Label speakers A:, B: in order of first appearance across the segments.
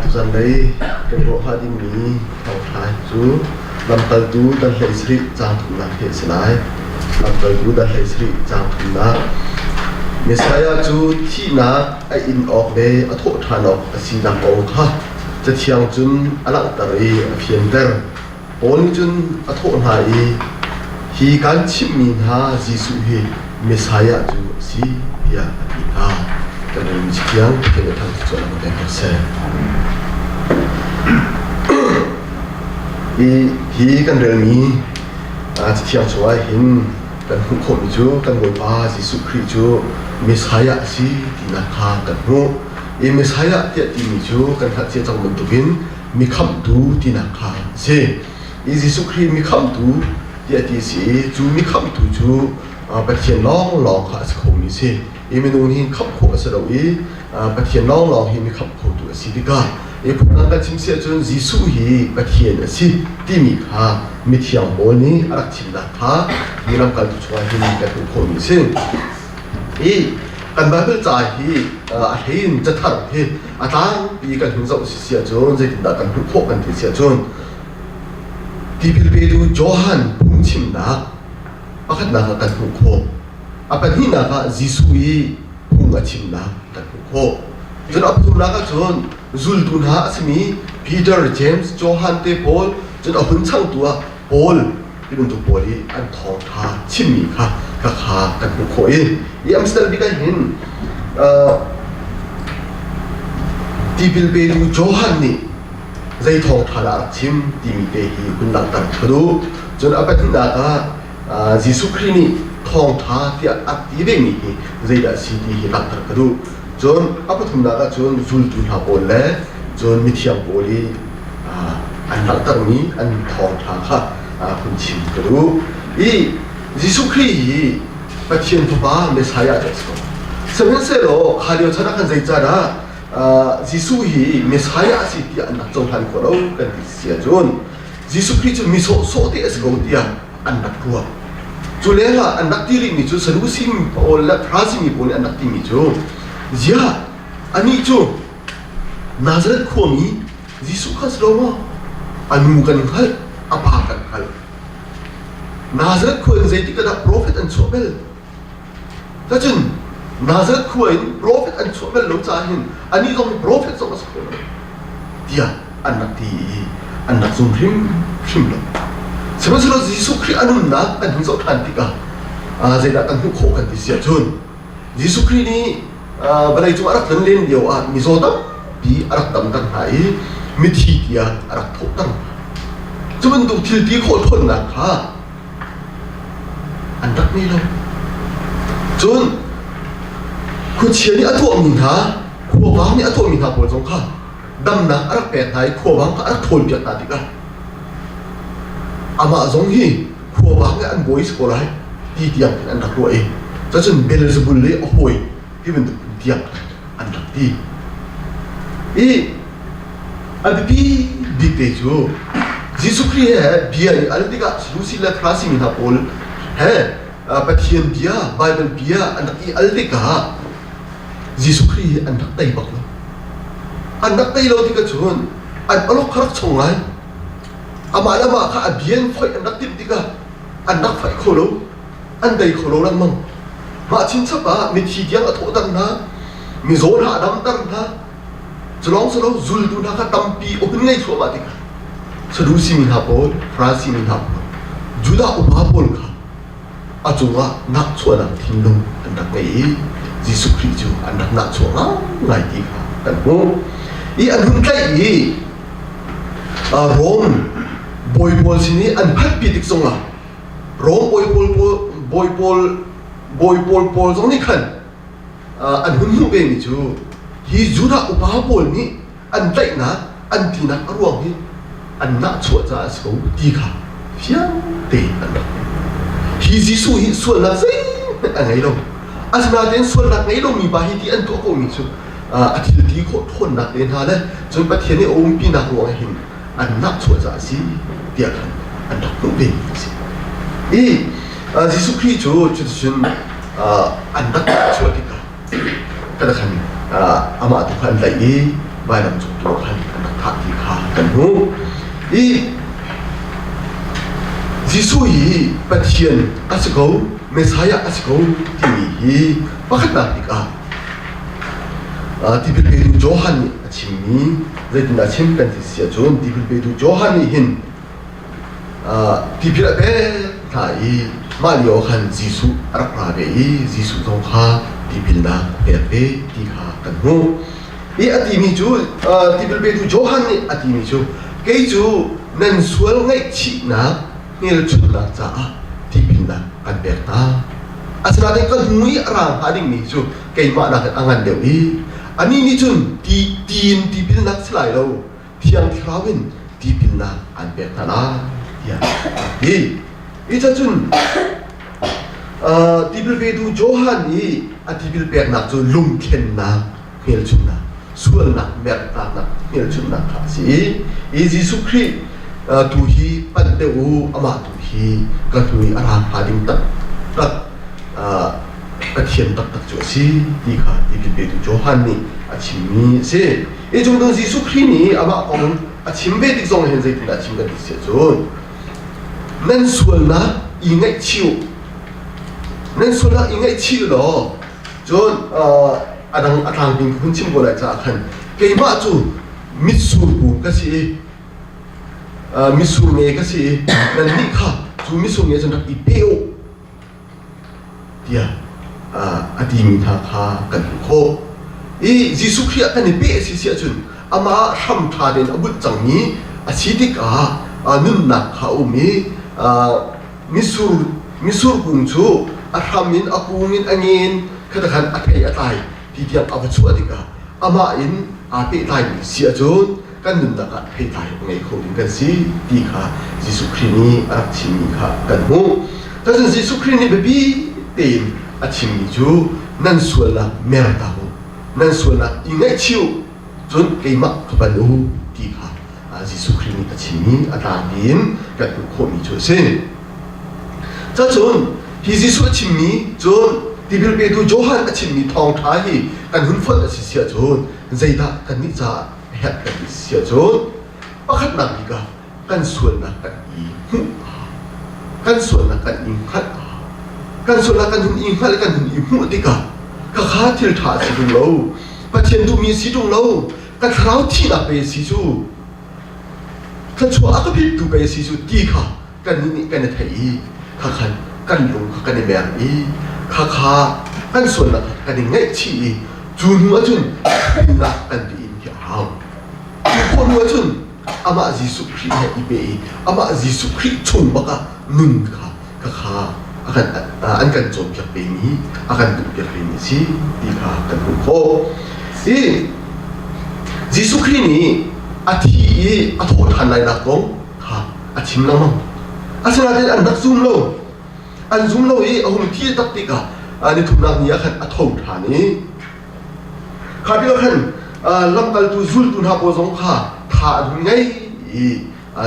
A: Tuzan lei kan ruah hnga dingmi thawngṭha cu lamkaltu dal 17 caang thumnak hi a si lai. Lamkaltu dal 17 caang thumnak. Messiah cu thihnak a in awk le a thawh ṭhan awk a sinak kong kha Cathiang cun a langhter i a fianter. Paul nih cun a thawh hna i, Hi kan chimhmi hna Jesuh hi Messiah cu a si, tiah a ti hna. Kan ram Cathiang Pathian nih thangṭhat cu a pek ko seh. Hi, hi kan relmi Cathiang chungah hin kan hmuh khawhmi cu kan Bawipa Jesuh Khrih cu Messiah a si tinak kha kan hmuh. I Messiah tiah timi cu kan hngalh cia cang bantukin mi khamhtu tinak kha a si. I Jesuh Khrih mi khamhtu tiah ti a si i cu mi khamhtu cu Pathian lawnglawng kha a si khomi a si. I minung nih khamh khawh a si lo i Pathian lawnglawng hi mi khamh khotu a si tikah i phundang kan chim si ahcun Jesuh hi Pathian a si timi kha mithiang Paul nih a rak chimnak kha hi lamkaltu chungah hin kan hmuh khawhmi a si. Hi kan Baibal ca hi a hlei in cathar hi a tlangpi kan hun zoh si si ahcun zeitindah kan hmuh khawh kan ti si ahcun tipil petu Johan phungchimnak pakhatnak ah kan hmuh khawh. A pahnihnak ah Jesuh i phung a chimnak kan hmuh khawh. Cun a pathumnak ah cun zultu hna a simi Peter, James, Johan te pawl cun a hun changtu ah Paul ti bantuk pawl i an thawngṭha chimmi kha khakha kan hmuh khawh i i Amsterdam bik ah hin tipil petu Johan nih zei thawngṭha dah a rak chim timi te hi hun langhter ka duh. Cun a pahnihnak ah Jesuh Khrih nih thawngṭha tiah a ti vemi hi zeidah a si ti hi langhter ka duh. Cun a pathumnak ah cun zultu hna pawl le cun mithiang pawl i an langhtermi an thawngṭha kha hun chim ka duh. I Jesuh Khrih hi Pathian Fapa Messiah cu a si ko. Sihmanhsehlaw kha lio chan ah khan zeicahdah Jesuh hi Messiah a si tiah an rak cohlan khawh lo kan ti si ahcun Jesuh Khrih cu mi sawhsawh te a si ko tiah an rak ruah. Cu lengah an rak ti rihmi cu Sadusi pawl le Farasi mi pawl nih an rak timi cu ziah anih cu Nazareth khuami Jesuh kha si lo maw? A nu kan hngalh, a pa kan hngalh. Nazareth khua in zeitik dah profet an chuah bel? Cacun Nazareth khua in profet an chuah bel lo caah hin anih zong hi profet zong a si kho lo tiah an rak ti i an rak zum hrimhrim lo. Sihmanhsehlaw Jesuh Khrih a nunnak kan hun zoh ṭhan tikah zeidah kan hmuh khawh kan ti si ahcun Jesuh Khrih nih vawlei cung a rak tlonlen lio ah mizaw tampi a rak damter hna i mithi tiang a rak thawhter hna. Cu bantuk thil ti khawh ṭhawnnak kha an rak ngei lo. Cun khuachia nih a tuahmi hna, khuavang nih a tuahmi hna pawl zong kha damnak a rak pek hna i khuavang kha a rak ṭhawlpiak hna tikah amah zong hi khuavang nih an bawi si ko lai ti tiang khin an rak ruah i cacun Beelzebul le a hawi ti bantuk phun tiang an rak ti. I a biapi bik te cu Jesuh Khrih he bia i al tikah Sadusi le Farasi mi hna pawl he Pathian bia, Baibal bia an rak i al tikah Jesuh Khrih hi an rak tei bak lo. An rak tei lo tikah cun an awlok kha rak chong lai. Amah le amah kha a bia in foih an rak timh tikah an rak foih kho lo, an tei kho lo lengmang. Mah chinchap ah mithi tiang a thawhter hna, mizaw hna a damter hna, cu lawng si lo zultu hna kha tampi a hun ngei thluahmah tikah Sadusi mi hna pawl, Farasi mi hna pawl, Judah upa pawl kha a cungah nahchuahnak thinlung an rak ngei i Jesuh Khrih cu an rak nahchuah ngaingai ti kha kan hmuh. I an hun tlaih i Rom bawi pawl sin i an phanhpi tik zongah Rom bawi pawl bawi pawl bawi pawl pawl zong nih khan an hun hmuh vemi cu hi Judah upa pawl nih an tlaihnak an tinak a ruang hi an nahchuah caah a si ko ti kha fiang tein an rak hmuh. Hi Jesuh hi sualnak zeihmanh a ngei lo. Asinain sualnak ngei lomi pa hi ti an tuah komi cu a thil ti khawh ṭhawnnak te hna le cun Pathian nih a umpinak ruangah hin an nahchuah caah a si tiah khan an rak hmuh ve a si. I Jesuh Khrih cu cuticun an rak nahchuah tikah kada khan amah tu kha an tlaih i vailam cung tu khan an rak thah ti kha kan hmuh. I Jesuh hi Pathian a si ko, Messiah a si ko timi hi pakhatnak bik ah tipil petu Johan nih a chimmi zeitindah chim kan ti si ahcun tipil petu Johan nih hin tipil a pek hna i mah lio khan Jesuh a rak ra ve i Jesuh zong kha tipilnak a pek ve ti kha kan hmuh. I a timi cu tipil petu Johan nih a timi cu kei cu nan sual ngaihchihnak hmelchunhnak caah tipilnak kan pek hna. Asinain ka hnu i a ra hnga dingmi cu keimah nakin a ngan deuh i anih nih cun ti tiin tipilnak si lai lo Thiang Thlarau in tipilnak an pek hna lai tiah a ti. Hi cun tipil petu Johan i a tipil peknak cu lungthlennak hmelchunhnak, sualnak merhtaknak hmelchunhnak kha a si i, i Jesuh Khrih tu hi panh deuh u, amah tu hi ka hnu i a ra hnga ding taktak Pathian taktak cu a si ti kha tipil petu Johan nih a chimmi a si. Hi cung cun Jesuh Khrih nih amah kong a chim ve tik zong hin zeitindah a chim kan ti si ahcun nan sualnak i ngaihchih u. Nan sualnak i ngaihchih law cun a dang a tlangping ka hun chim ko lai caah khan keimah cu mitsur kung ka si i mitsur nge ka si i nannih kha cu mitsur nge cun rak i pe u tiah a timi hna kha kan hmuh khawh. I Jesuh Khrih ah kan i peh a si si ahcun amah hram ṭha tein a bunh cangmi a si tikah nunnak kha a um i mitsur mitsur kung cu a hram in a kung in a ngen kha khan a thei a tlai ti tiang a va chuah tikah amah in aa pehtlaimi si ahcun kan nunnak ah theitlai a ngei kho ding kan si ti kha Jesuh Khrih nih a rak chimmi kha kan hmuh. Cun Jesuh Khrih nih biapi tein a chimmi cu nan sualnak mertak u, nan sualnak i ngaihchih u, cun keimah ka pan u ti kha Jesuh Khrih nih a chimmi a tlangpi in kan hmuh khawhmi cu a si. Cacun hi Jesuh a chimmi cun tipil petu Johan a chimmi thawngṭha hi kan hun fonh a si si ahcun zeidah kannih caah a herh kan ti si ahcun pakhatnak bik ah kan sualnak kan i hmuh kan sualnak kan i hngalh kan sualnak kan hun i hngalh kan hun i hmuh tikah khakha thil ṭha a si ṭung lo Pathian duhmi si ṭung lo ka thlarau thihnak pe si cu thluachuah a ka phittu pe si cu ti kha kannih nih kan i theih i khakhan kan lung kha kan i mer i khakha kan sualnak kha kan i ngaihchih i cu hnu ahcun dinnak kan ti in hi a hau. Cu khawh hnu ahcun amah Jesuh Khrih he i pe i amah Jesuh Khrih chung bak ah nun kha khakha a kan an kan cawnpiak vemi a kan duhpiak vemi a si ti kha kan hmuh khawh. I Jesuh Khrih nih a thi i a thawh ṭhan lainak kong kha a chim lengmang. Asinain an rak zum lo. An zum lo i a hung thi tak tikah ni thumnak ni ah khan a tho ṭhan i kha tikah khan lamkaltu zultu hna pawl zong kha tha an hun ngei i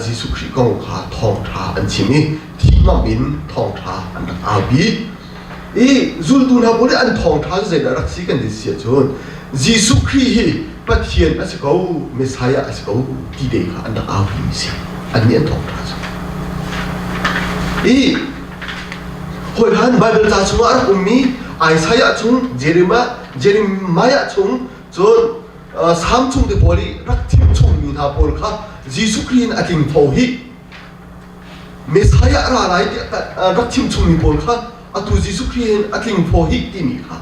A: Jesuh Khrih kong kha thawngṭha an chim i thih ngamh in thawngṭha an rak aupi. I zultu hna pawl nih an thawngṭha cu zeidah rak si kan ti si ahcun Jesuh Khrih hi Pathian a si ko, Messiah a si ko ti te kha an rak aupi mi si. Annih an thawngṭha cu. I hawihlan Bible ca chungah a rak ummi Isaiah chung, Jeremiah, Jeremiah chung, cun Salm chung te pawl i rak thim chungmi hna pawl kha Jesuh Khrih in a tling tho hi Messiah ra lai tiah rak chim chungmi pawl kha atu Jesuh Khrih hin a tling phaw hih timi kha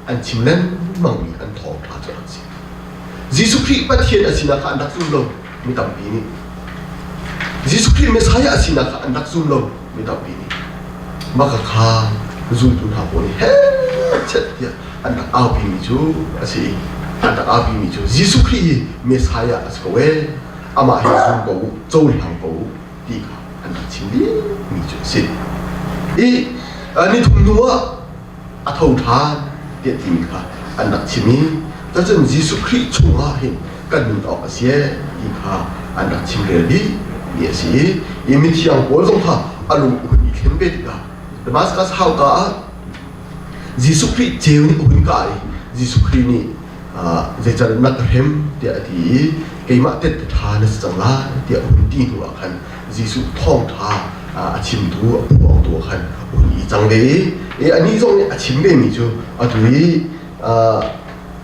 A: an chim lengmangmi an thawngṭha cu an si. Jesuh Khrih Pathian a sinak kha an rak zum lo mi tampi nih. Jesuh Khrih Messiah a sinak kha an rak zum lo mi tampi nih. Mah kha zultu hna pawl nih heh tiah an rak aupimi cu a si i an rak aupimi cu Jesuh Khrih hi Messiah a si ko ee amah hi zum ko u cohlang ko u ti kha an rak chim dihmi cu a si. I nithum hnu ah a tho ṭhan tiah timi kha an rak chim i cun Jesuh Khrih chungah hin kan nun awk a si ti kha an rak chimrel dih mi a si i i mithiang Paul zong kha a lung a hun i thlen ve tikah Damascus hauka ah Jesuh Khrih ceu nih a hun kah i Jesuh Khrih nih. Zeicahtiah na ka hrem tiah a ti i keimah tette ṭha na si cang lai tiah a hun ti hnuah khan Jesuh thawngṭha a chimtu a phuangtu ah khan a hun i cang ve i anih zong nih a chim vemi cu atu i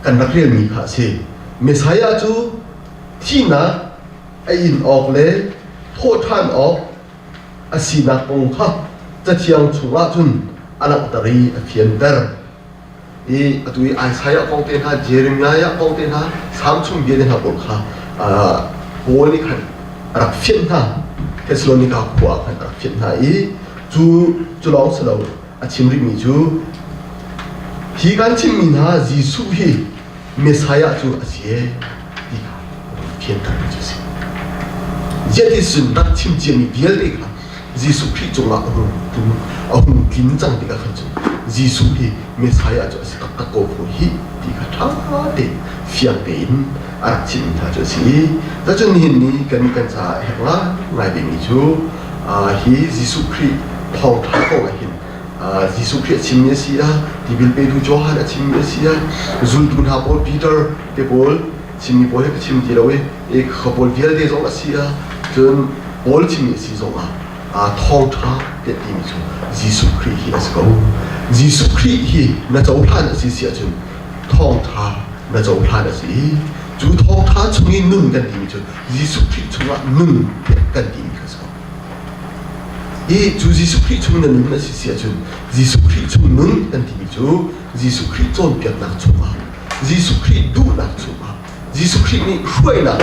A: kan rak relmi kha a si. Messiah cu thihnak a in awk le thawhṭhan awk a sinak kong kha Cathiang chungah cun a langhter i a fianter. I atu i Isaiah kong te hna, Jeremiah kong te hna, Salm chung bia te hna pawl kha Paul nih khan a rak fianh hna. Thessalonika khua ah khan a rak fianh hna i cu cu lawng si lo a chim rihmi cu hi kan chimmi hna Jesuh hi Messiah cu a si ee ti kha fiantermi cu a si. Ziah ti cun rak chim ciami vialte kha Jesuh Khrih cungah a hung tlung a hung tlin cang tikah khan cun Jesuh hi Messiah cu a si taktak ko ko hih ti kha ṭha tein fiang tein a rak chimmi hna cu a si i cun nihin ni kan kan caah a herh ngaingai vemi cu hi Jesuh Khrih thawngṭha kong ah hin Jesuh Khrih a chimmi a si ah tipil petu Johan a chimmi a si ah zultu hna pawl Peter te pawl chimmi pawl hi ka chim ti lo i kha pawl vialte zong a si ah cun Paul chimmi a si zong ah thawngṭha tiah timi cu Jesuh Khrih hi a si ko. Jesuh Khrih hi na cohlan a si si ahcun thawngṭha na cohlan a si i cu thawngṭha chung i nun kan timi cu Jesuh Khrih chungah nun tiah kan timi kha a si ko. I cu Jesuh Khrih chung na nun a si si ahcun Jesuh Khrih chung nun kan timi cu Jesuh Khrih cawnpiaknak chungah Jesuh Khrih duhnak chungah Jesuh Khrih nih hruainak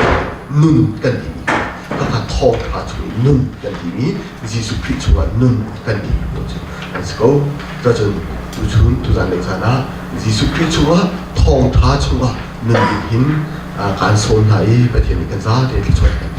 A: nun kan timi kha thawngṭha chung i nun kan timi Jesuh Khrih chungah nun kan timi pawl cu an si ko. Cucun tuchun tuzan lei caan ah Jesuh Khrih chungah thawngṭha chungah nun ding hin kaan sawm hna i Pathian nih kan zate thluachuah kan.